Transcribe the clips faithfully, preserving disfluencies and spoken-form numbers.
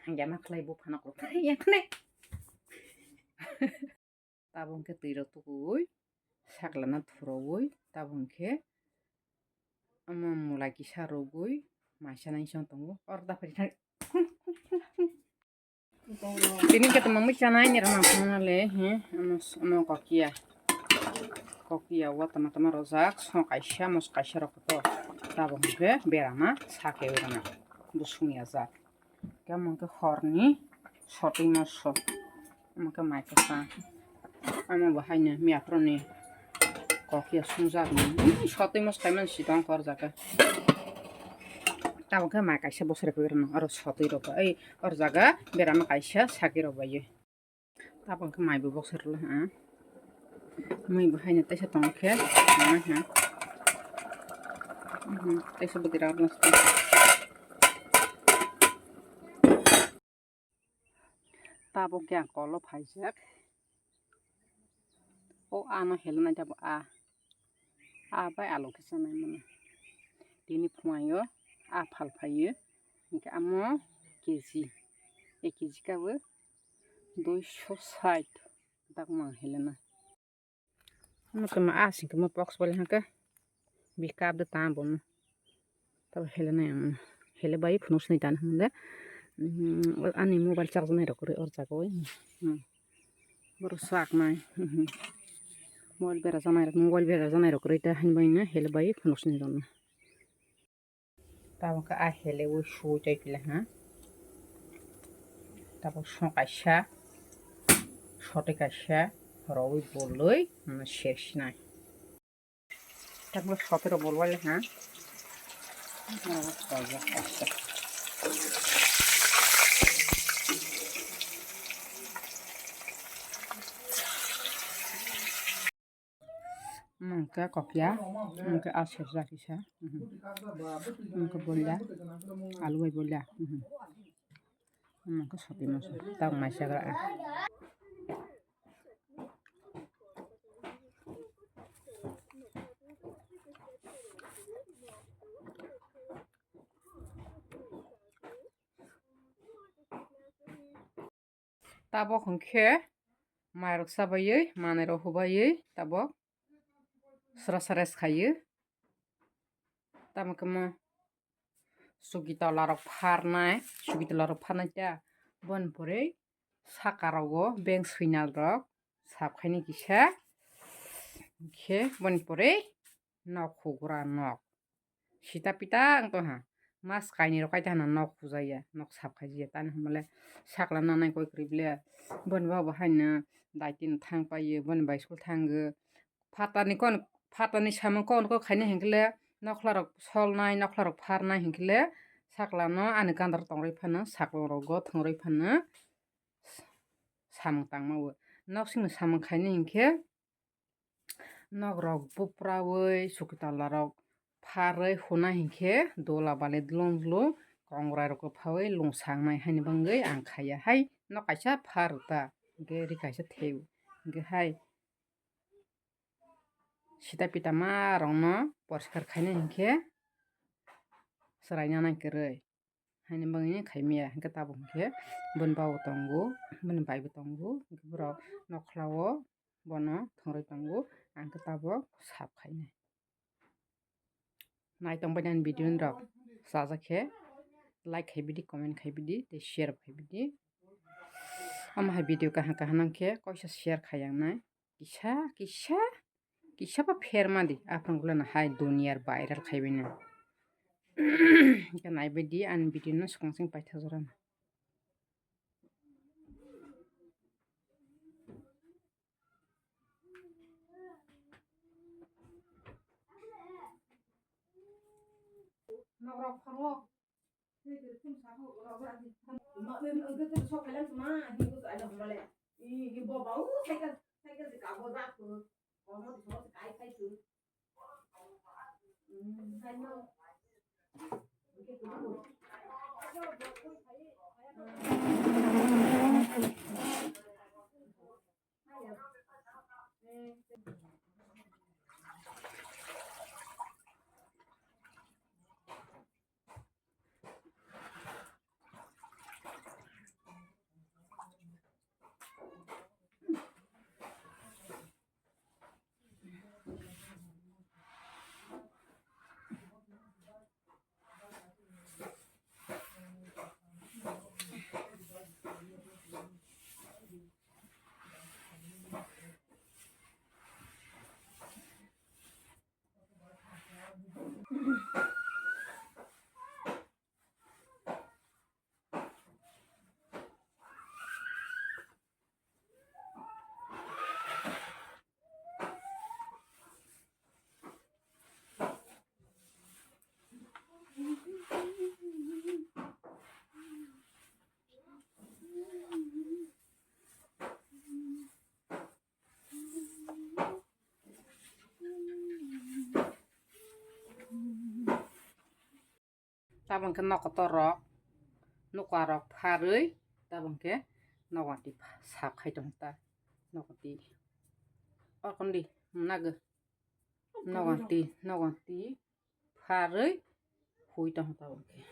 Hangya ma khlai bo phano kok yakne. Tabuk hwnkhe twi rok tukuwi saklana thurogwi tabuk hwnkhe omo mulai kisa rwgwi maisa nai song tongo. Oro da phai thang. Tini khe tongmani chanai ni rwna phunukna le, he, ano, ano kokiya. Kokiya o tama tama rojak, song kaisa, mos kaisa rok to. Tabuk hwnkhe berama sake rwna. Busung ya jak. Khe omo hwnkhe horni sotwi moso. Omo khe mai kwchang. Omo bo haino miyaphuru ni kokiya swngjak ni. Hmm, sotwi moso khaimani sitong khe oro jaga. Tabuk khe mai kaisa bwsai rok oro sotwi rok bai. Oro jaga berama kaisa sake rok bai. Tabuk khe mai bo bwsai rok le ha. Mai bo haino teisa tongo khe. Mai ha. Mhm, teisa bwtwi rok. Tabuk khe ang kolo phaijak. O ano helonai tabuk a. A bai alo khe chanai mano. Tini phuaio a phal phaio. Hwnkhe amo keji. Ek keji kabo duiso sait. Dak mang helena. Ano khe ma asing khe ma box bole hangke. Bi kap de tam bono. Tabo hele nai ang. Hele bai phunuk sini tan hande. Ani mobile charge nai rok kori or jago. Boro sak nai. Mobile bera janai rok, mobile bera janai rok kori ta hani bai na hele bai phunuk sini tan. Tabuk khe a heleui sui tei pila ha. Tabuk song kaisa, sotwi kaisa, rowui bolwi, ano sek sinai. Tabuk sotwi rok bolwai ha. Tabuk kaisa. Mangkha kokya, mangkha a sejak kisa, mangkha bolya, alu bai bolya, mangkha sotwi masa, tak mai sagra a. Tabuk hwnkhe mairok chabaiwi, manwirok hubaiwi tabuk sra sra rest khaiwi. Tamo khe mo chuki tola rok pharnai, chuki tola rok pharnai ta boni pore saka rogo beng swinal rok sap khaini kisa, khe boni pore nok hugra nok. Sita pita wng tongha. Mas kainwi rok kaita hwnna nok hujaya, nok sap khaijaya. Tani hwnmale sakla nanai koi kwrwi ble. Boni babo haino daitino thang paio, boni bai school thango. Phatani kon, phatani samung kon ko khaina hinkhle nokhla rok solnai, nokhla rok pharnai hinkhle saklano ani gandar tongrwi phano, sakla rok go thwngrwi phano samung tangma o. Noksingni samung khaina hinkhe nok rok buprawi, chuki tola rok pharwi huna hinkhe dola bale dlung dlung kongrai rok phawi lung sangnai haini bagwi ang khaiya hai. Nok kaisa phar ta, hinkhe ri kaisa theu, hinkhe hai sita pita ma rokno poriskar khaina hinkhe chwraina nai kwrwi. Haini bagwi khaimaya, hinkhe tabuk hinkhe boni babo tongo, boni baibo tongo, hinkhe borok nokhla o bono thwngrwi tongo, ang khe tabuk sap khainai. Naitong bai nani video rok chajak khe like khai bidi, comment khai bidi, tei share khai bidi. Omo hai video kaham kaham nang khe koisa share khai yang nai. Kisa, kisa, kisa ba pher ma di. Aphang gula na hai duniyar viral khai bai na. Ka nai bai di ani video no swkang sing paitha jora na. Nok rok pharo. Tabang khe nokotor rok, nokwa rok pharwi, tabang khe nokwati sap khai tong ta. Nokwati. Orkondi, nago. Nokwati, nokwati pharwi hui tong tabang khe.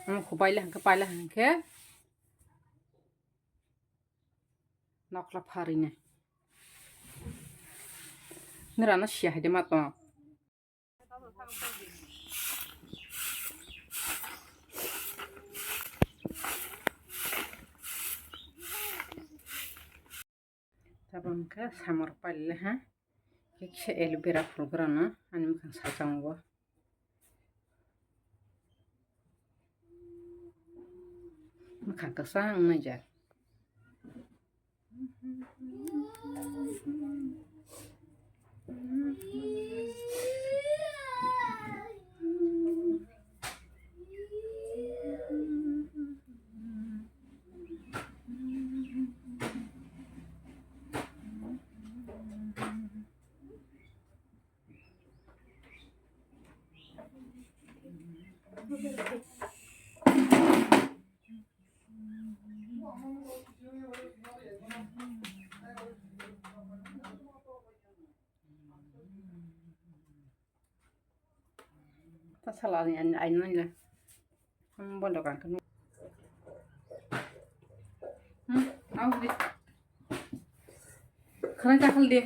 Ang khupaila hangkhe, paila hangkhe. Nokla pharwi nai. Nirano siya hai de ma tong. Tabang khe samar paile ha. Kisa aloe vera phulgrano ani mwkhang sajango. Mwkhang kwchang wngnai jak. Ta sala ni ani ai nai le. Hmm, bondo kan kan. Hmm, au di. Khana ta khal di.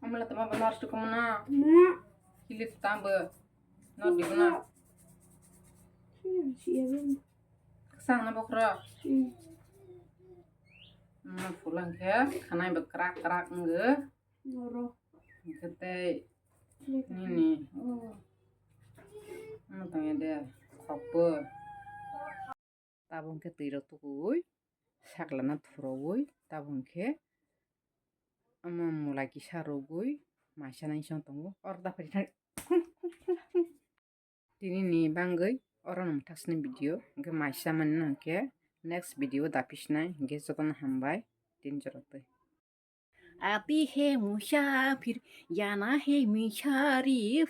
Amala tama ba nor tu kumna. Kilit tamba. Nor di kumna. Kesang na bokro. Amala pulang khe khanai ba krak krak nge. Noro. Hingke tei nini, oh, ano tongya de khokbo. Tabuk khe twi rok tukuwi, saklana thurogwi, tabuk khe omo mulai kisa rwgwi maisa nai song tongo. Oro da phai thang. Tini ni bangwi oro no mwthak sini video, hingke maisa mani no hingke next video dapi sinai, hingke jotono hambai, tini jora twi. आती है मुसाफिर, जाना है मिसारी।